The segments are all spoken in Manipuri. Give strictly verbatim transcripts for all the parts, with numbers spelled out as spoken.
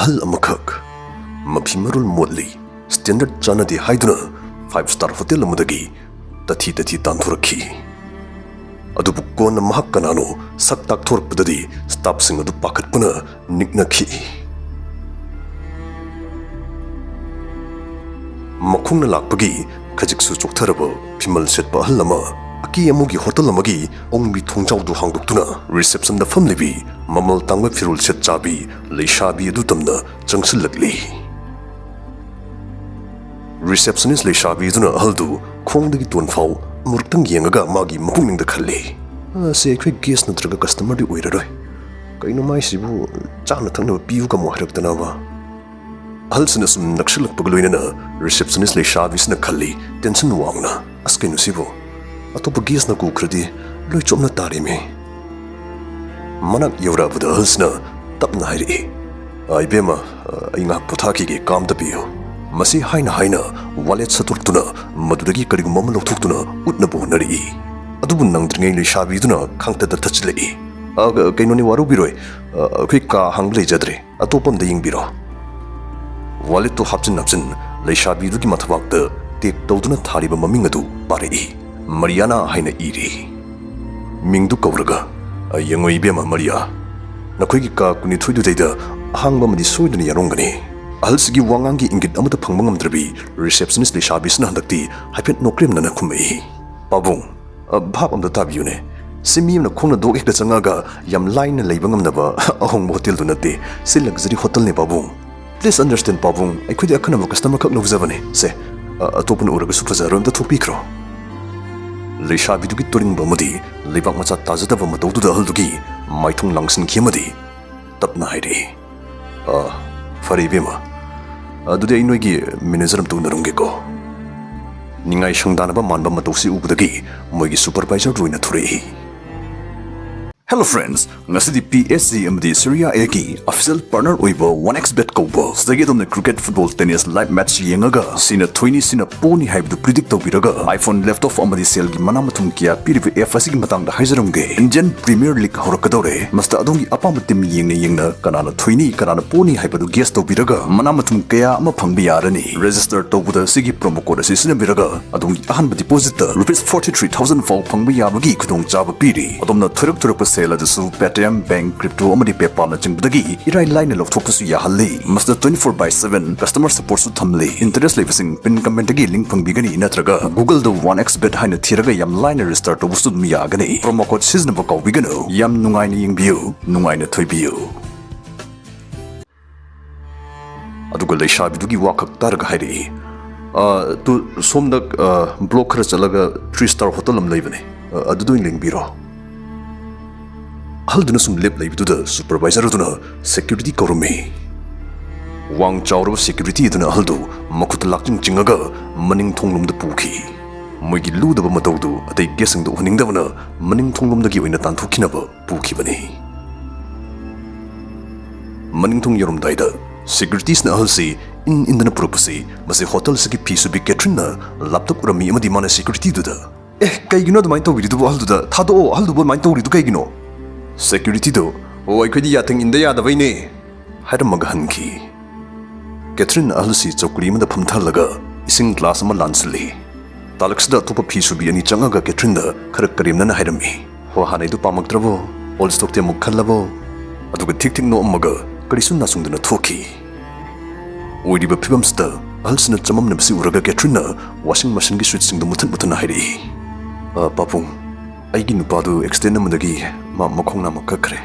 ꯑꯍꯜ ꯑꯃꯈꯛ, ꯃꯐꯤ ꯃꯔꯣꯜ ꯃꯣꯠꯂꯤ, ꯁ꯭ꯇꯦꯟꯗꯔꯗ ꯆꯥꯟꯅꯗꯦ ꯍꯥꯏꯗꯨꯅ ꯐꯥꯏꯚ ꯁ꯭ꯇꯥꯔ ꯍꯣꯇꯦꯜ ꯑꯃꯗꯒꯤ ꯇꯊꯤ ꯇꯊꯤ ꯇꯥꯟꯊꯣꯔꯛꯈꯤ꯫ ꯑꯗꯨꯕꯨ ꯀꯣꯟꯅ ꯃꯍꯥꯛ ꯀꯅꯥꯅꯣ ꯁꯛ ꯇꯥꯛꯊꯣꯔꯛꯄꯗꯗꯤ ꯁ꯭ꯇꯥꯐꯁꯤꯡ ꯑꯗꯨ ꯄꯥꯈꯠꯄꯅ ꯅꯤꯛꯅꯈꯤ꯫ ꯃꯈꯣꯡꯅ ꯂꯥꯛꯄꯒꯤ ꯈꯖꯤꯛꯁꯨ ꯆꯣꯛꯊꯔꯕ ꯐꯤꯃꯜ ꯁꯦꯠꯄ ꯑꯍꯜ ꯑꯃ ꯑꯀꯤ ꯑꯃꯨꯒꯤ ꯍꯣꯇꯦꯜ ꯑꯃꯒꯤ ꯑꯣꯡꯕꯤ ꯊꯣꯡꯖꯥꯎꯗꯨ ꯍꯥꯡꯗꯣꯛꯇꯨꯅ ꯔꯤꯁꯦꯞꯁꯟꯗ ꯐꯝꯂꯤꯕꯤ ꯃꯃꯜ ꯇꯥꯡꯕ ꯐꯤꯔꯣꯜ ꯁꯦꯠ ꯆꯥꯕꯤ ꯂꯩꯁꯥꯕꯤ ꯑꯗꯨ ꯇꯝꯅ ꯆꯪꯁꯤꯜꯂꯛꯂꯤ꯫ ꯔꯤꯁꯦꯞꯁꯅꯤꯁ ꯂꯩꯁꯥꯕꯤꯗꯨꯅ ꯑꯍꯜꯗꯨ ꯈꯣꯡꯗꯒꯤ ꯇꯣꯟ ꯐꯥꯎ ꯑꯃꯨꯔꯛꯇꯪ ꯌꯦꯡꯉꯒ ꯃꯥꯒꯤ ꯃꯄꯨꯛꯅꯤꯡꯗ ꯈꯜꯂꯤ, "ꯑꯁꯤ ꯑꯩꯈꯣꯏ ꯒꯦꯁ ꯅꯠꯇ꯭ꯔꯒ ꯀꯁꯇꯃꯔꯗꯤ ꯑꯣꯏꯔꯔꯣꯏ꯫ ꯀꯩꯅꯣ ꯃꯥꯏꯁꯤꯕꯨ ꯆꯥꯅ ꯊꯛꯅꯕ ꯄꯤꯌꯨꯒ ꯑꯃꯨꯛ ꯍꯥꯏꯔꯛꯇꯅꯕ?" ꯑꯍꯜꯁꯤꯅ ꯁꯨꯝ ꯅꯛꯁꯤꯜꯂꯛꯄꯒ ꯂꯣꯏꯅꯅ ꯔꯤꯁꯦꯞꯁꯅꯤꯁ ꯂꯩꯁꯥꯕꯤꯁꯤꯅ ꯈꯜꯂꯤ, ꯇꯦꯟꯁꯟ ꯋꯥꯡꯅ, "ꯑꯁ, ꯀꯩꯅꯣ ꯁꯤꯕꯣ? ꯑꯇꯣꯞꯄ ꯒꯦꯁꯅ ꯀꯧꯈ꯭ꯔꯗꯤ ꯂꯣꯏ ꯆꯣꯞꯅ ꯇꯥꯔꯦꯃꯤ꯫" ꯃꯅꯥꯛ ꯌꯧꯔꯛꯑꯕꯗ ꯑꯍꯜꯁꯤꯅ ꯇꯞꯅ ꯍꯥꯏꯔꯛꯏ, "ꯑ, ꯏꯕꯦꯝꯃ, ꯑ, ꯑꯩ ꯉꯥꯏꯍꯥꯛ ꯄꯣꯊꯥꯈꯤꯒꯦ, ꯀꯥꯝꯗ ꯄꯤꯌꯨ꯫" ꯃꯁꯤ ꯍꯥꯏꯅ ꯍꯥꯏꯅ ꯋꯥꯂꯦꯠ ꯁꯠꯇꯣꯔꯛꯇꯨꯅ ꯃꯗꯨꯗꯒꯤ ꯀꯔꯤꯒꯨꯝꯕ ꯑꯃ ꯂꯧꯊꯣꯛꯇꯨꯅ ꯎꯠꯅꯕ ꯍꯣꯠꯅꯔꯛꯏ꯫ ꯑꯗꯨꯕꯨ ꯅꯪꯗ꯭ꯔꯤꯉꯩ ꯂꯩꯁꯥꯕꯤꯗꯨꯅ ꯈꯥꯡꯇꯠꯇ ꯊꯠꯆꯤꯜꯂꯛꯏ, "ꯑ, ꯀꯩꯅꯣꯅꯤ, ꯋꯥꯔꯧꯕꯤꯔꯣꯏ, ꯑ, ꯑꯩꯈꯣꯏ ꯀꯥ ꯍꯥꯡꯕ ꯂꯩꯖꯗ꯭ꯔꯦ꯫ ꯑꯇꯣꯞꯄ ꯑꯝꯗ ꯌꯦꯡꯕꯤꯔꯣ꯫" ꯋꯥꯂꯦꯠꯇꯨ ꯍꯥꯞꯆꯤꯟ ꯍꯥꯞꯆꯤꯟ ꯂꯩꯁꯥꯕꯤꯗꯨꯒꯤ ꯃꯊꯕꯥꯛꯇ ꯇꯦꯛ ꯇꯧꯗꯨꯅ ꯊꯥꯔꯤꯕ ꯃꯃꯤꯡ ꯑꯗꯨ ꯄꯥꯔꯛꯏ꯫ ꯃꯔꯤꯌꯥꯅꯥ ꯍꯥꯏꯅ ꯏꯔꯤ꯫ ꯃꯤꯡꯗꯨ ꯀꯧꯔꯒ, "ꯑ, ꯌꯦꯡꯉꯣ ꯏꯕꯦꯝꯃ ꯃꯔꯤꯌꯥ, ꯅꯈꯣꯏꯒꯤ ꯀꯥ ꯀꯨꯟꯅꯤꯊꯣꯏꯗꯨꯗꯩꯗ ꯑꯍꯥꯡꯕ ꯑꯃꯗꯤ ꯁꯣꯏꯗꯅ ꯌꯥꯎꯔꯝꯒꯅꯤ꯫" ꯑꯍꯜꯁꯤꯒꯤ ꯋꯥꯉꯥꯡꯒꯤ ꯏꯪꯒꯤꯠ ꯑꯃꯠꯇ ꯐꯪꯕ ꯉꯝꯗ꯭ꯔꯕꯤ ꯔꯤꯁꯦꯞꯁꯅꯤꯁ ꯂꯩꯁꯥꯕꯤꯁꯤꯅ ꯍꯟꯗꯛꯇꯤ ꯍꯥꯏꯐꯦꯠ ꯅꯣꯛꯀ꯭ꯔꯦꯝꯅꯅ ꯈꯨꯝꯃꯛꯏ, "ꯄꯥꯕꯨꯡ, ꯑ, ꯚꯥꯞ ꯑꯝꯇ ꯇꯥꯕꯤꯌꯨꯅꯦ꯫ ꯁꯤ ꯃꯤ ꯑꯃꯅ ꯈꯣꯡꯅ ꯗꯣꯛ ꯍꯦꯛꯇ ꯆꯪꯉꯛꯑꯒ ꯌꯥꯝ ꯂꯥꯏꯅ ꯂꯩꯕ ꯉꯝꯅꯕ ꯑꯍꯣꯡꯕ ꯍꯣꯇꯦꯜꯗꯨ ꯅꯠꯇꯦ꯫ ꯁꯤ ꯂꯛꯖꯔꯤ ꯍꯣꯇꯦꯜꯅꯤ, ꯄꯥꯕꯨꯡ꯫ Please understand, ꯄꯥꯕꯨꯡ, ꯑꯩꯈꯣꯏꯗꯤ ꯑꯈꯟꯅꯕ ꯀꯁꯇꯃꯔ ꯈꯛ ꯂꯧꯖꯕꯅꯤ꯫ ꯁꯦ, ꯑ, ꯑꯇꯣꯞꯄꯅ ꯎꯔꯒꯁꯨ ꯐꯖꯔꯣꯏ, ꯑꯝꯇ ꯊꯣꯛꯄꯤꯈ꯭ꯔꯣ꯫" ꯂꯩꯁꯥꯕꯤꯗꯨꯒꯤ ꯇꯣꯔꯤꯡꯕ ꯑꯃꯗꯤ ꯂꯩꯕꯥꯛ ꯃꯆꯥ ꯇꯥꯖꯗꯕ ꯃꯇꯧꯗꯨꯗ ꯑꯍꯜꯗꯨꯒꯤ ꯃꯥꯏꯊꯣꯡ ꯂꯥꯡꯁꯤꯟꯈꯤ ꯑꯃꯗꯤ ꯇꯞꯅ ꯍꯥꯏꯔꯛꯏ, "ꯑ, ꯐꯔꯦ ꯏꯕꯦꯝꯃ, ꯑꯗꯨꯗꯤ ꯑꯩ ꯅꯣꯏꯒꯤ ꯃꯦꯅꯦꯖꯔ ꯑꯝꯇ ꯎꯅꯔꯝꯒꯦꯀꯣ꯫" ꯅꯤꯡꯉꯥꯏ ꯁꯪꯗꯥꯅꯕ ꯃꯥꯟꯕ ꯃꯇꯧꯁꯤ ꯎꯕꯗꯒꯤ ꯃꯣꯏꯒꯤ ꯁꯨꯄꯔꯚꯥꯏꯖꯔꯗꯨ ꯑꯣꯏꯅ ꯊꯣꯔꯛꯏ꯫ Hello friends, ꯉꯁꯤꯗꯤ P S G ꯑꯃꯗꯤ Serie A ꯒꯤ official partner ꯑꯣꯏꯕ one X bet ꯀꯧꯕ ꯁꯤꯗꯒꯤ ꯑꯗꯣꯝꯅ cricket, football, tennis live match ꯌꯦꯡꯉꯒ ꯁꯤꯅ ꯊꯣꯏꯅꯤ, ꯁꯤꯅ ꯄꯣꯅꯤ ꯍꯥꯏꯕꯗꯨ predict ꯇꯧꯕꯤꯔꯒ iPhone, laptop ꯑꯃꯗꯤ ꯁꯦꯜꯒꯤ ꯃꯅꯥ ꯃꯊꯨꯝ ꯀꯌꯥ ꯄꯤꯔꯤꯕ app ꯑꯁꯤꯒꯤ ꯃꯇꯥꯡꯗ ꯍꯥꯏꯖꯔꯝꯒꯦ꯫ Indian Premier League ꯍꯧꯔꯛꯀꯗꯧꯔꯦ꯫ ꯃꯁꯤꯗ ꯑꯗꯣꯝꯒꯤ ꯑꯄꯥꯝꯕ team ꯌꯦꯡꯅ ꯌꯦꯡꯅ ꯀꯅꯥꯅ ꯊꯣꯏꯅꯤ, ꯀꯅꯥꯅ ꯄꯣꯅꯤ ꯍꯥꯏꯕꯗꯨ guess ꯇꯧꯕꯤꯔꯒ ꯃꯅꯥ ꯃꯊꯨꯝ ꯀꯌꯥ ꯑꯃ ꯐꯪꯕ ꯌꯥꯔꯅꯤ꯫ Register ꯇꯧꯕꯗ ꯁꯤꯒꯤ promo code ꯑꯁꯤ ꯁꯤꯖꯤꯟꯅꯕꯤꯔꯒ ꯑꯗꯣꯝꯒꯤ ꯑꯍꯥꯟꯕ deposit ꯇ rupees forty three thousand ꯐꯥꯎ ꯐꯪꯕ ꯌꯥꯕꯒꯤ ꯈꯨꯗꯣꯡꯆꯥꯕ ꯄꯤꯔꯤ꯫ ꯑꯗꯣꯝꯅ ꯊꯣꯏꯔꯛ ꯊꯣꯏꯔꯛꯄ ꯁꯦꯜ ꯑꯗꯨꯁꯨ Paytm, bank, crypto ꯑꯃꯗꯤ PayPal ꯅꯆꯤꯡꯕꯗꯒꯤ ꯏꯔꯥꯏ ꯂꯥꯏꯅ ꯂꯧꯊꯣꯛꯄꯁꯨ ꯌꯥꯍꯜꯂꯤ꯫ ꯃꯁꯤꯗ twenty four by seven customer support ꯁꯨ ꯊꯝꯂꯤ꯫ Interest ꯂꯩꯕꯁꯤꯡ pin comment ꯇꯒꯤ link ꯐꯪꯕꯤꯒꯅꯤ ꯅꯠꯇ꯭ꯔꯒ Google ꯗ one X bet ꯍꯥꯏꯅ ꯊꯤꯔꯒ ꯌꯥꯝ ꯂꯥꯏꯅ register ꯇꯧꯕꯁꯨ ꯑꯗꯨꯝ ꯌꯥꯒꯅꯤ꯫ Promo code ꯁꯤꯖꯤꯟꯅꯕ ꯀꯥꯎꯕꯤꯒꯅꯨ꯫ ꯌꯥꯝ ꯅꯨꯡꯉꯥꯏꯅ ꯌꯦꯡꯕꯤꯌꯨ, ꯅꯨꯡꯉꯥꯏꯅ ꯊꯣꯏꯕꯤꯌꯨ꯫ ꯑꯗꯨꯒ ꯂꯩꯁꯥꯕꯤꯗꯨꯒꯤ ꯋꯥꯈꯛ ꯇꯥꯔꯒ ꯍꯥꯏꯔꯛꯏ, "ꯑ, ꯇꯨ, ꯁꯣꯝꯗ, ꯑ, block ꯈꯔ ꯆꯠꯂꯒ three star hotel ꯑꯃ ꯂꯩꯕꯅꯦ, ꯑ, ꯑꯗꯨꯗ ꯑꯣꯏꯅ ꯂꯦꯡꯕꯤꯔꯣ꯫" ꯑꯍꯜꯗꯨꯅ ꯁꯨꯝ ꯂꯦꯞ ꯂꯩꯕꯗꯨꯗ supervisor ꯑꯗꯨꯅ security ꯀꯧꯔꯝꯃꯤ꯫ ꯋꯥꯡ ꯆꯥꯎꯔꯕ security ꯑꯗꯨꯅ ꯑꯍꯜꯗꯨ ꯃꯈꯨꯠꯇ ꯂꯥꯛꯆꯤꯡ ꯆꯤꯡꯉꯒ ꯃꯅꯤꯡ ꯊꯣꯡꯂꯣꯝꯗ ꯄꯨꯈꯤ꯫ ꯃꯣꯏꯒꯤ ꯂꯨꯗꯕ ꯃꯇꯧꯗꯨ ꯑꯇꯩ guest ꯁꯤꯡꯗ ꯎꯍꯟꯅꯤꯡꯗꯕꯅ ꯃꯅꯤꯡ ꯊꯣꯡꯂꯣꯝꯗꯒꯤ ꯑꯣꯏꯅ ꯇꯥꯟꯊꯣꯛꯈꯤꯅꯕ ꯄꯨꯈꯤꯕꯅꯤ꯫ ꯃꯅꯤꯡꯊꯣꯡ ꯌꯧꯔꯝꯗꯥꯏꯗ security ꯁꯤꯅ ꯑꯍꯜꯁꯤ ꯏꯟ ꯏꯟꯗꯨꯅ ꯄꯨꯔꯛꯄꯁꯤ ꯃꯁꯤ hotel ꯁꯤꯒꯤ ꯐꯤ ꯁꯨꯕꯤ ꯀꯦꯊ꯭ꯔꯤꯟꯅ laptop ꯎꯔꯝꯃꯤ ꯑꯃꯗꯤ ꯃꯥꯅ security ꯗꯨꯗ, "ꯑꯦ, ꯀꯩꯒꯤꯅꯣ ꯑꯗꯨꯃꯥꯏꯅ ꯇꯧꯕꯤꯔꯤꯗꯨꯕꯨ ꯑꯍꯜꯗꯨꯗ? ꯊꯥꯗꯣꯛꯑꯣ, ꯑꯍꯜꯗꯨꯕꯨ ꯑꯗꯨꯃꯥꯏꯅ ꯇꯧꯔꯤꯗꯨ ꯀꯩꯒꯤꯅꯣ?" Security ꯗꯨ, "ꯑꯣ, ꯑꯩꯈꯣꯏꯗꯤ ꯌꯥꯊꯪ ꯏꯟꯗ ꯌꯥꯗꯕꯩꯅꯦ" ꯍꯥꯏꯔꯝꯃꯒ ꯍꯟꯈꯤ꯫ ꯀꯦꯊ꯭ꯔꯤꯟ ꯑꯍꯜꯁꯤ ꯆꯧꯀ꯭ꯔꯤ ꯑꯃꯗ ꯐꯝꯊꯍꯜꯂꯒ ꯏꯁꯤꯡ glass ꯑꯃ ꯂꯥꯟꯁꯤꯜꯂꯤ꯫ ꯇꯥꯂꯛꯁꯤꯗ ꯑꯇꯣꯞꯄ ꯐꯤ ꯁꯨꯕꯤ ꯑꯅꯤ ꯆꯪꯉꯒ ꯀꯦꯊ꯭ꯔꯤꯟꯗ ꯈꯔ ꯀꯔꯦꯝꯅꯅ ꯍꯥꯏꯔꯝꯃꯤ, "ꯍꯣ, ꯍꯥꯟꯅꯩꯗꯨ ꯄꯥꯝꯃꯛꯇ꯭ꯔꯕꯣ? Old stock ꯇꯤ ꯑꯃꯨꯛ ꯈꯜꯂꯕꯣ?" ꯑꯗꯨꯒ ꯊꯤꯛ ꯊꯤꯛ ꯅꯣꯛꯑꯝꯃꯒ ꯀꯔꯤꯁꯨ ꯅꯥꯆꯨꯡꯗꯅ ꯊꯣꯛꯈꯤ꯫ ꯑꯣꯏꯔꯤꯕ ꯐꯤꯕꯝꯁꯤꯗ ꯑꯍꯜꯁꯤꯅ ꯆꯃꯝꯅꯕꯁꯤ ꯎꯔꯒ ꯀꯦꯊ꯭ꯔꯤꯟꯅ washing machine ꯒꯤ switch ꯁꯤꯡꯗꯨ ꯃꯨꯊꯠ ꯃꯨꯊꯠꯅ ꯍꯥꯏꯔꯛꯏ, "ꯑ, ꯄꯥꯕꯨꯡ, ꯑꯩꯒꯤ ꯅꯨꯄꯥꯗꯨ accident ꯑꯃꯗꯒꯤ ꯃꯥ ꯃꯈꯣꯡ ꯅꯥꯝꯃ ꯀꯛꯈ꯭ꯔꯦ꯫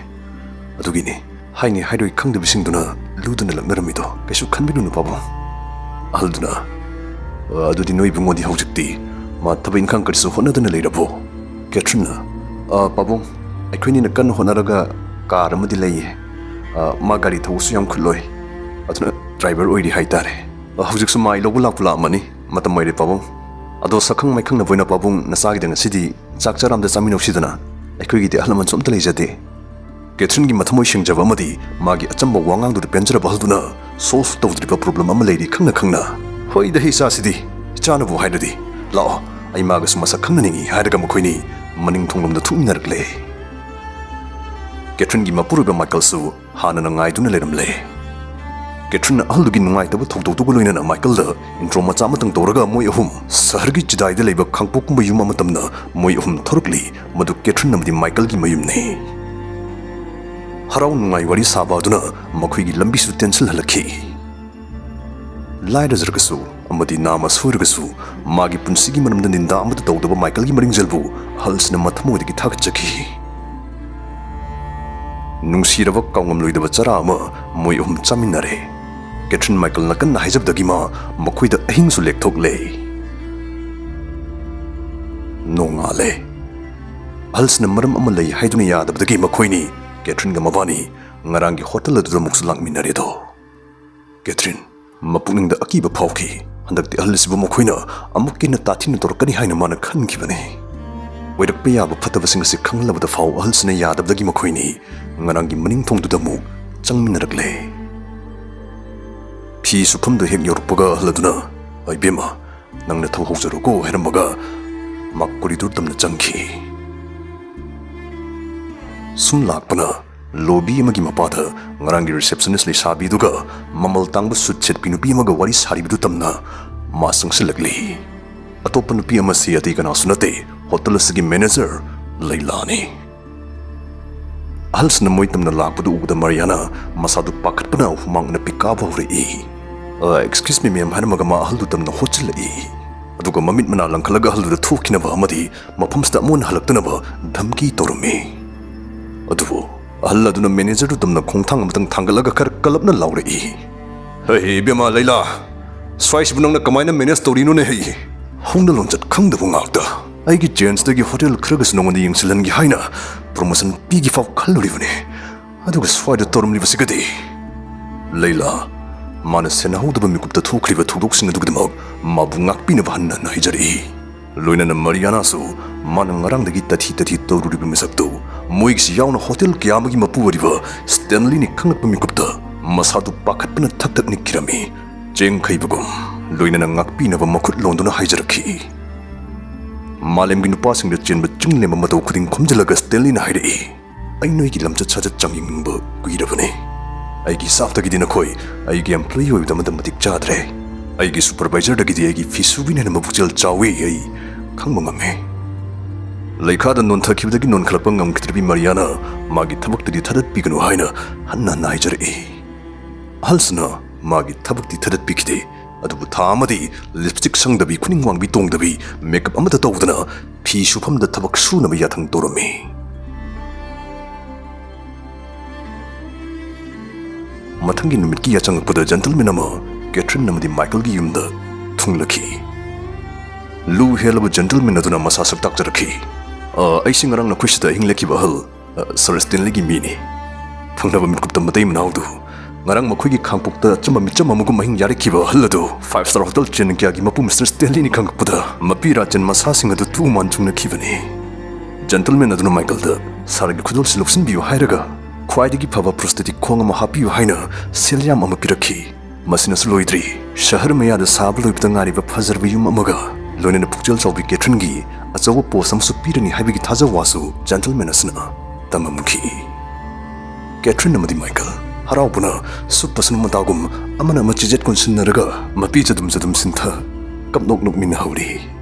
ꯑꯗꯨꯒꯤꯅꯤ ꯍꯥꯏꯅꯤ ꯍꯥꯏꯔꯣꯏ ꯈꯪꯗꯕꯁꯤꯡꯗꯨꯅ ꯂꯨꯗꯨꯅ ꯂꯛꯅꯔꯝꯃꯤꯗꯣ꯫ ꯀꯩꯁꯨ ꯈꯟꯕꯤꯔꯨꯅꯨ ꯄꯥꯕꯨꯡ꯫" ꯑꯍꯜꯗꯨꯅ, "ꯑ, ꯑꯗꯨꯗꯤ ꯅꯣꯏ ꯏꯕꯨꯡꯉꯣꯗꯤ ꯍꯧꯖꯤꯛꯇꯤ ꯃꯥ ꯊꯕꯛ ꯏꯪꯈꯥꯡ ꯀꯔꯤꯁꯨ ꯍꯣꯠꯅꯗꯅ ꯂꯩꯔꯕꯣ?" ꯀꯦꯊ꯭ꯔꯤꯟꯅ, "ꯑ, ꯄꯥꯕꯨꯡ, ꯑꯩꯈꯣꯏꯅꯤꯅ ꯀꯟꯅ ꯍꯣꯠꯅꯔꯒ car ꯑꯃꯗꯤ ꯂꯩꯌꯦ꯫ ꯑ, ꯃꯥ ꯒꯥꯔꯤ ꯊꯧꯕꯁꯨ ꯌꯥꯝ ꯈꯨꯠꯂꯣꯏ꯫ ꯑꯗꯨꯅ driver ꯑꯣꯏꯔꯤ ꯍꯥꯏꯇꯥꯔꯦ꯫ ꯑ, ꯍꯧꯖꯤꯛꯁꯨ ꯃꯥ ꯑꯩ ꯂꯧꯕ ꯂꯥꯛꯄ ꯂꯥꯛꯑꯝꯃꯅꯤ꯫ ꯃꯇꯝ ꯑꯣꯏꯔꯦ ꯄꯥꯕꯨꯡ꯫ ꯑꯗꯣ ꯁꯛꯈꯪ ꯃꯥꯏꯈꯪꯅꯕ ꯑꯣꯏꯅ ꯄꯥꯕꯨꯡ ꯅꯆꯥꯒꯤꯗ ꯉꯁꯤꯗꯤ ꯆꯥꯛ ꯆꯔꯥ ꯑꯝꯗ ꯆꯥꯃꯤꯟꯅꯧꯁꯤꯗꯅ꯫" "ꯑꯩꯈꯣꯏꯒꯤꯗꯤ ꯑꯍꯜ ꯂꯃꯟꯁꯨ ꯑꯝꯇ ꯂꯩꯖꯗꯦ꯫" ꯀꯦꯊ꯭ꯔꯤꯟꯒꯤ ꯃꯊꯃꯣꯏ ꯁꯦꯡꯖꯕ ꯑꯃꯗꯤ ꯃꯥꯒꯤ ꯑꯆꯝꯕ ꯋꯥꯉꯥꯡꯗꯨꯗ ꯄꯦꯟꯖꯔꯕ ꯑꯍꯜꯗꯨꯅ ꯁꯣꯜꯚ ꯇꯧꯗ꯭ꯔꯤꯕ ꯄ꯭ꯔꯣꯕ꯭ꯂꯦꯝ ꯑꯃ ꯂꯩꯔꯤ ꯈꯪꯅ ꯈꯪꯅ, "ꯍꯣꯏꯗ, ꯍꯦ ꯏꯆꯥꯁꯤꯗꯤ ꯏꯆꯥꯅꯕꯨ ꯍꯥꯏꯔꯗꯤ꯫ ꯂꯥꯛꯑꯣ, ꯑꯩ ꯃꯥꯒꯁꯨ ꯃꯁꯛ ꯈꯪꯅꯅꯤꯡꯏ," ꯍꯥꯏꯔꯒ ꯃꯈꯣꯏꯅꯤ ꯃꯅꯤꯡ ꯊꯣꯡꯂꯣꯝꯗ ꯊꯣꯛꯃꯤꯟꯅꯔꯛꯂꯦ꯫ ꯀꯦꯊ꯭ꯔꯤꯟꯒꯤ ꯃꯄꯨꯔꯣꯏꯕ ꯃꯥꯏꯀꯜꯁꯨ ꯍꯥꯟꯅꯅ ꯉꯥꯏꯗꯨꯅ ꯂꯩꯔꯝꯂꯦ꯫ ꯀꯦꯊ꯭ꯔꯤꯟꯅ ꯑꯍꯜꯗꯨꯒꯤ ꯅꯨꯡꯉꯥꯏꯇꯕ ꯊꯧꯗꯣꯛꯇꯨꯒ ꯂꯣꯏꯅꯅ ꯃꯥꯏꯀꯜꯗ ꯏꯟꯇ꯭ꯔꯣ ꯃꯆꯥ ꯑꯃꯇꯪ ꯇꯧꯔꯒ ꯃꯣꯏ ꯑꯍꯨꯝ ꯁꯍꯔꯒꯤ ꯆꯤꯗꯥꯏꯗ ꯂꯩꯕ ꯈꯥꯡꯄꯣꯛꯀꯨꯝꯕ ꯌꯨꯝ ꯑꯃꯇꯝꯅ ꯃꯣꯏ ꯑꯍꯨꯝ ꯊꯣꯔꯛꯂꯤ꯫ ꯃꯗꯨ ꯀꯦꯊ꯭ꯔꯤꯟ ꯑꯃꯗꯤ ꯃꯥꯏꯀꯜꯒꯤ ꯃꯌꯨꯝꯅꯤ꯫ ꯍꯔꯥꯎ ꯅꯨꯡꯉꯥꯏ ꯋꯥꯔꯤ ꯁꯥꯕ ꯑꯗꯨꯅ ꯃꯈꯣꯏꯒꯤ ꯂꯝꯕꯤꯁꯨ ꯇꯦꯟꯁꯤꯜꯍꯜꯂꯛꯈꯤ꯫ ꯂꯥꯏꯔꯖꯔꯒꯁꯨ ꯑꯃꯗꯤ ꯅꯥꯃ ꯁꯣꯏꯔꯒꯁꯨ ꯃꯥꯒꯤ ꯄꯨꯟꯁꯤꯒꯤ ꯃꯔꯝꯗ ꯅꯤꯟꯗꯥ ꯑꯃꯠꯇ ꯇꯧꯗꯕ ꯃꯥꯏꯀꯜꯒꯤ ꯃꯔꯤꯡꯖꯦꯜꯕꯨ ꯑꯍꯜꯁꯤꯅ ꯃꯊꯃꯣꯏꯗꯒꯤ ꯊꯥꯒꯠꯆꯈꯤ꯫ ꯅꯨꯡꯁꯤꯔꯕ ꯀꯥꯎꯉꯝꯂꯣꯏꯗꯕ ꯆꯔꯥ ꯑꯃ ꯃꯣꯏ ꯑꯍꯨꯝ ꯆꯥꯃꯤꯟꯅꯔꯦ꯫ ꯀꯦꯊ꯭ꯔꯤꯟ ꯃꯥꯏꯀꯜꯅ ꯀꯟꯅ ꯍꯥꯏꯖꯕꯗꯒꯤ ꯃꯥ ꯃꯈꯣꯏꯗ ꯑꯍꯤꯡꯁꯨ ꯂꯦꯛꯊꯣꯛꯂꯦ꯫ ꯅꯣꯡꯉꯥꯜꯂꯦ꯫ ꯑꯍꯜꯁꯤꯅ ꯃꯔꯝ ꯑꯃ ꯂꯩ ꯍꯥꯏꯗꯨꯅ ꯌꯥꯗꯕꯗꯒꯤ ꯃꯈꯣꯏꯅꯤ, ꯀꯦꯊ꯭ꯔꯤꯟꯒ ꯃꯕꯥꯅꯤ, ꯉꯔꯥꯡꯒꯤ ꯍꯣꯇꯦꯜ ꯑꯗꯨꯗ ꯑꯃꯨꯛꯁꯨ ꯂꯥꯛꯃꯤꯟꯅꯔꯦꯗꯣ꯫ ꯀꯦꯊ꯭ꯔꯤꯟ ꯃꯄꯨꯛꯅꯤꯡꯗ ꯑꯀꯤꯕ ꯐꯥꯎꯈꯤ꯫ ꯍꯟꯗꯛꯇꯤ ꯑꯍꯜ ꯑꯁꯤꯕꯨ ꯃꯈꯣꯏꯅ ꯑꯃꯨꯛꯀ ꯍꯦꯟꯅ ꯇꯥꯊꯤꯅ ꯇꯧꯔꯛꯀꯅꯤ ꯍꯥꯏꯅ ꯃꯥꯅ ꯈꯟꯈꯤꯕꯅꯤ꯫ ꯑꯣꯏꯔꯛꯄ ꯌꯥꯕ ꯐꯠꯇꯕꯁꯤꯡ ꯑꯁꯤ ꯈꯪꯂꯕꯗ ꯐꯥꯎ ꯑꯍꯜꯁꯤꯅ ꯌꯥꯗꯕꯗꯒꯤ ꯃꯈꯣꯏꯅꯤ ꯉꯔꯥꯡꯒꯤ ꯃꯅꯤꯡ ꯊꯣꯡꯗꯨꯗ ꯑꯃꯨꯛ ꯆꯪꯃꯤꯟꯅꯔꯛꯂꯦ꯫ ꯐꯤ ꯁꯨꯐꯝꯗꯨ ꯍꯦꯛ ꯌꯧꯔꯛꯄꯒ ꯑꯍꯜ ꯑꯗꯨꯅ, "ꯏꯕꯦꯝꯃ, ꯅꯪꯅ ꯊꯧꯍꯧꯖꯔꯣꯀꯣ" ꯍꯥꯏꯔꯝꯃꯒ ꯃꯥ ꯀꯣꯔꯤꯗꯣꯔ ꯇꯝꯅ ꯆꯪꯈꯤ꯫ ꯁꯨꯝ ꯂꯥꯛꯄꯅ ꯂꯣꯕꯤ ꯑꯃꯒꯤ ꯃꯄꯥꯗ ꯉꯔꯥꯡꯒꯤ ꯔꯤꯁꯦꯞꯁꯅꯤꯁ ꯂꯩꯁꯥꯕꯤꯗꯨꯒ ꯃꯃꯜ ꯇꯥꯡꯕ ꯁꯨꯠ ꯁꯦꯠꯄꯤ ꯅꯨꯄꯤ ꯑꯃꯒ ꯋꯥꯔꯤ ꯁꯥꯔꯤꯕꯗꯨ ꯇꯝꯅ ꯃꯥ ꯆꯪꯁꯤꯜꯂꯛꯂꯤ꯫ ꯑꯇꯣꯞꯄ ꯅꯨꯄꯤ ꯑꯃꯁꯤ ꯑꯇꯩ ꯀꯅꯥꯁꯨ ꯅꯠꯇꯦ, ꯍꯣꯇꯦꯜ ꯑꯁꯤꯒꯤ ꯃꯦꯅꯦꯖꯔ ꯂꯩꯂꯥꯅꯤ꯫ ꯑꯍꯜꯁꯤꯅ ꯃꯣꯏ ꯇꯝꯅ ꯂꯥꯛꯄꯗꯨ ꯎꯕꯗ ꯃꯥꯔꯤꯌꯥꯅ ꯃꯁꯥꯗꯨ ꯄꯥꯈꯠꯄꯅ ꯍꯨꯃꯥꯡꯅ ꯄꯤꯀꯥꯕ ꯍꯧꯔꯛꯏ꯫ "ꯑ, excuse me, ma'am," ꯍꯥꯏꯔꯝꯃꯒ ꯃꯥ ꯑꯍꯜꯗꯨ ꯇꯝꯅ ꯍꯣꯠꯆꯤꯜꯂꯛꯏ꯫ ꯑꯗꯨꯒ ꯃꯃꯤꯠ ꯃꯅꯥ ꯂꯪꯈꯠꯂꯒ ꯑꯍꯜꯗꯨꯗ ꯊꯣꯛꯈꯤꯅꯕ ꯑꯃꯗꯤ ꯃꯐꯝꯁꯤꯗ ꯑꯃꯨꯛ ꯍꯟꯅ ꯍꯜꯂꯛꯇꯅꯕ ꯙꯝꯀꯤ ꯇꯧꯔꯝꯃꯤ꯫ ꯑꯗꯨꯕꯨ ꯑꯍꯜ ꯑꯗꯨꯅ ꯃꯦꯅꯦꯖꯔꯗꯨ ꯇꯝꯅ ꯈꯣꯡꯊꯥꯡ ꯑꯃꯇꯪ ꯊꯥꯡꯒꯠꯂꯒ ꯈꯔ ꯀꯜꯂꯞꯅ ꯂꯥꯎꯔꯛꯏ, "ꯍꯩ, ꯏꯕꯦꯝꯃ ꯂꯩꯂꯥ, ꯁ꯭ꯋꯥꯏꯁꯤꯕꯨ ꯅꯪꯅ ꯀꯃꯥꯏꯅ ꯃꯦꯅꯦꯖ ꯇꯧꯔꯤꯅꯣꯅꯦ? ꯍꯩ, ꯍꯧꯅ ꯂꯣꯟꯆꯠ ꯈꯪꯗꯕ ꯉꯥꯛꯇ꯫ ꯑꯩꯒꯤ ꯆꯦꯟꯖꯇꯒꯤ ꯍꯣꯇꯦꯜ ꯈꯔꯒꯁꯨ ꯅꯉꯣꯟꯗ ꯌꯦꯡꯁꯤꯜꯍꯟꯒꯦ ꯍꯥꯏꯅ ꯄ꯭ꯔꯣꯃꯣꯁꯟ ꯄꯤꯒꯦ ꯐꯥꯎ ꯈꯜꯂꯨꯔꯤꯕꯅꯤ, ꯑꯗꯨꯒ ꯁ꯭ꯋꯥꯏꯗ ꯇꯧꯔꯝꯂꯤꯕꯁꯤꯒꯗꯤ꯫" ꯂꯩꯂꯥ, ꯃꯥꯅ ꯁꯦꯟꯅꯍꯧꯗꯕ ꯃꯤꯀꯨꯞꯇ ꯊꯣꯛꯈ꯭ꯔꯤꯕ ꯊꯧꯗꯣꯛꯁꯤꯡ ꯑꯗꯨꯒꯤꯗꯃꯛ ꯃꯥꯕꯨ ꯉꯥꯛꯄꯤꯅꯕ ꯍꯟꯅ ꯍꯟꯅ ꯍꯥꯏꯖꯔꯛꯏ꯫ ꯂꯣꯏꯅꯅ ꯃꯔꯤꯌꯥꯅꯥꯁꯨ ꯃꯥꯅ ꯉꯔꯥꯡꯗꯒꯤ ꯇꯊꯤ ꯇꯊꯤ ꯇꯧꯔꯨꯔꯤꯕ ꯃꯤꯁꯛꯇꯨ, ꯃꯣꯏꯒꯤꯁꯨ ꯌꯥꯎꯅ ꯍꯣꯇꯦꯜ ꯀꯌꯥ ꯑꯃꯒꯤ ꯃꯄꯨ ꯑꯣꯏꯔꯤꯕ ꯁ꯭ꯇꯦꯟꯂꯤꯅ ꯈꯪꯂꯛꯄ ꯃꯤꯀꯨꯞꯇ ꯃꯁꯥꯗꯨ ꯄꯥꯈꯠꯄꯅ ꯊꯛ ꯊꯛ ꯅꯤꯛꯈꯤꯔꯝꯃꯤ꯫ ꯆꯦꯡꯈꯩꯕꯒꯨꯝ ꯂꯣꯏꯅꯅ ꯉꯥꯛꯄꯤꯅꯕ ꯃꯈꯨꯠ ꯂꯣꯟꯗꯨꯅ ꯍꯥꯏꯖꯔꯛꯈꯤ꯫ ꯃꯥꯂꯦꯝꯒꯤ ꯅꯨꯄꯥꯁꯤꯡꯗ ꯆꯦꯟꯕ ꯆꯤꯡꯂꯦꯝꯕ ꯃꯇꯧ ꯈꯨꯗꯤꯡ ꯈꯣꯝꯖꯤꯜꯂꯒ ꯁ꯭ꯇꯦꯟꯂꯤꯅ ꯍꯥꯏꯔꯛꯏ, "ꯑꯩ ꯅꯣꯏꯒꯤ ꯂꯝꯆꯠ ꯁꯥꯖꯠ ꯆꯥꯡꯌꯦꯡꯅꯤꯡꯕ ꯀꯨꯏꯔꯕꯅꯤ꯫ ꯑꯩꯒꯤ ꯁ꯭ꯇꯥꯐꯇꯒꯤꯗꯤ ꯅꯈꯣꯏ ꯑꯩꯒꯤ ꯑꯦꯝꯄ꯭ꯂꯣꯌꯤ ꯑꯣꯏꯕꯗ ꯑꯃꯠꯇ ꯃꯇꯤꯛ ꯆꯥꯗ꯭ꯔꯦ꯫ ꯑꯩꯒꯤ ꯁꯨꯄꯔꯚꯥꯏꯖꯔꯗꯒꯤꯗꯤ ꯑꯩꯒꯤ ꯐꯤ ꯁꯨꯕꯤꯅ ꯍꯦꯟꯅ ꯃꯄꯨꯛꯆꯦꯜ ꯆꯥꯎꯏ꯫ ꯑꯩ ꯈꯪꯕ ꯉꯝꯃꯤ꯫" ꯂꯩꯈꯥꯗ ꯅꯣꯟꯊꯈꯤꯕꯗꯒꯤ ꯅꯣꯟꯈꯠꯂꯛꯄ ꯉꯝꯈꯤꯗ꯭ꯔꯕꯤ ꯃꯔꯤꯌꯥꯅ ꯃꯥꯒꯤ ꯊꯕꯛꯇꯗꯤ ꯊꯥꯗꯠꯄꯤꯒꯅꯨ ꯍꯥꯏꯅ ꯍꯟꯅ ꯍꯟꯅ ꯍꯥꯏꯖꯔꯛꯏ꯫ ꯑꯍꯜꯁꯤꯅ ꯃꯥꯒꯤ ꯊꯕꯛꯇꯤ ꯊꯥꯗꯠꯄꯤꯈꯤꯗꯦ, ꯑꯗꯨꯕꯨ ꯊꯥ ꯑꯃꯗꯤ ꯂꯤꯞꯁꯇꯤꯛ ꯁꯪꯗꯕꯤ, ꯈꯨꯅꯤꯡ ꯋꯥꯡꯕꯤ ꯇꯣꯡꯗꯕꯤ, ꯃꯦꯀꯞ ꯑꯃꯠꯇ ꯇꯧꯗꯅ ꯐꯤ ꯁꯨꯐꯝꯗ ꯊꯕꯛ ꯁꯨꯅꯕ ꯌꯥꯊꯪ ꯇꯧꯔꯝꯃꯤ꯫ ꯃꯊꯪꯒꯤ ꯅꯨꯃꯤꯠꯀꯤ ꯌꯥꯆꯪꯉꯛꯄꯗ ꯖꯦꯟꯇꯜꯃꯦꯟ ꯑꯃ ꯀꯦꯊꯔꯤꯟ ꯑꯃꯗꯤ ꯃꯥꯏꯀꯜꯒꯤ ꯌꯨꯝꯗ ꯊꯨꯡꯂꯈꯤ꯫ ꯂꯨ ꯍꯦꯜꯂꯕ ꯖꯦꯟꯇꯜꯃꯦꯟ ꯑꯗꯨꯅ ꯃꯁꯥ ꯁꯛ ꯇꯥꯛꯆꯔꯛꯈꯤ꯫ "ꯑ, ꯑꯩꯁꯦ ꯉꯔꯥꯡ ꯅꯈꯣꯏꯁꯤꯗ ꯑꯍꯤꯡ ꯂꯦꯛꯈꯤꯕ ꯑꯍꯜ, ꯑ, ꯁꯥꯔ ꯁ꯭ꯇꯦꯟꯂꯤꯒꯤ ꯃꯤꯅꯤ꯫" ꯊꯪꯅꯕ ꯃꯤꯀꯨꯞꯇ ꯃꯇꯩ ꯃꯅꯥꯎꯗꯨ ꯉꯔꯥꯡ ꯃꯈꯣꯏꯒꯤ ꯈꯥꯡꯄꯣꯛꯇ ꯑꯆꯝꯕ ꯃꯤꯆꯝ ꯑꯃꯒꯨꯝ ꯑꯍꯤꯡ ꯌꯥꯔꯛꯈꯤꯕ ꯑꯍꯜ ꯑꯗꯨ ꯐꯥꯏꯚ ꯁ꯭ꯇꯥꯔ ꯍꯣꯇꯦꯜ ꯆꯦꯟ ꯀꯌꯥꯒꯤ ꯃꯄꯨ ꯃꯤꯁꯇꯔ ꯁ꯭ꯇꯦꯟꯂꯤꯅꯤ ꯈꯪꯂꯛꯄꯗ ꯃꯄꯤ ꯔꯥꯆꯦꯟ ꯃꯁꯥꯁꯤꯡ ꯑꯗꯨ ꯇꯨ ꯃꯥꯟ ꯆꯨꯡꯅꯈꯤꯕꯅꯤ꯫ ꯖꯦꯟꯇꯜꯃꯦꯟ ꯑꯗꯨꯅ ꯃꯥꯏꯀꯜꯗ ꯁꯥꯔꯒꯤ ꯈꯨꯗꯣꯜꯁꯤ ꯂꯧꯁꯤꯟꯕꯤꯌꯨ ꯍꯥꯏꯔꯒ ꯈ꯭ꯋꯥꯏꯗꯒꯤ ꯐꯕ ꯄ꯭ꯔꯣꯁꯊꯦꯇꯤꯛ ꯈꯣꯡ ꯑꯃ ꯍꯥꯞꯄꯤꯌꯨ ꯍꯥꯏꯅ ꯁꯦꯜ ꯌꯥꯝ ꯑꯃ ꯄꯤꯔꯛꯈꯤ꯫ ꯃꯁꯤꯅꯁꯨ ꯂꯣꯏꯗ꯭ꯔꯤ, ꯁꯍꯔ ꯃꯌꯥꯗ ꯁꯥꯕ ꯂꯣꯏꯕꯗ ꯉꯥꯏꯔꯤꯕ ꯐꯖꯔꯕ ꯌꯨꯝ ꯑꯃꯒ ꯂꯣꯏꯅꯅ ꯄꯨꯛꯆꯦꯜ ꯆꯥꯎꯕꯤ ꯀꯦꯊꯔꯤꯟꯒꯤ ꯑꯆꯧꯕ ꯄꯣꯁ ꯑꯃꯁꯨ ꯄꯤꯔꯅꯤ ꯍꯥꯏꯕꯒꯤ ꯊꯥꯖ ꯋꯥꯁꯨ ꯖꯦꯟꯇꯜꯃꯦꯟ ꯑꯁꯤꯅ ꯇꯝꯃꯝꯈꯤ꯫ ꯀꯦꯊꯔꯤꯟ ꯑꯃꯗꯤ ꯃꯥꯏꯀꯜ ꯍꯔꯥꯎꯕꯅ ꯁꯨꯞꯄ ꯁꯅꯨ ꯃꯇꯥꯒꯨꯝ ꯑꯃꯅ ꯑꯃ ꯆꯤꯖꯦꯠ ꯀꯣꯟꯁꯤꯟꯅꯔꯒ ꯃꯄꯤ ꯆꯗꯨꯝ ꯆꯗꯨꯝ ꯁꯤꯟꯊ ꯀꯞꯅꯣꯛ ꯅꯣꯛꯃꯤꯟꯅꯍꯧꯔꯤ꯫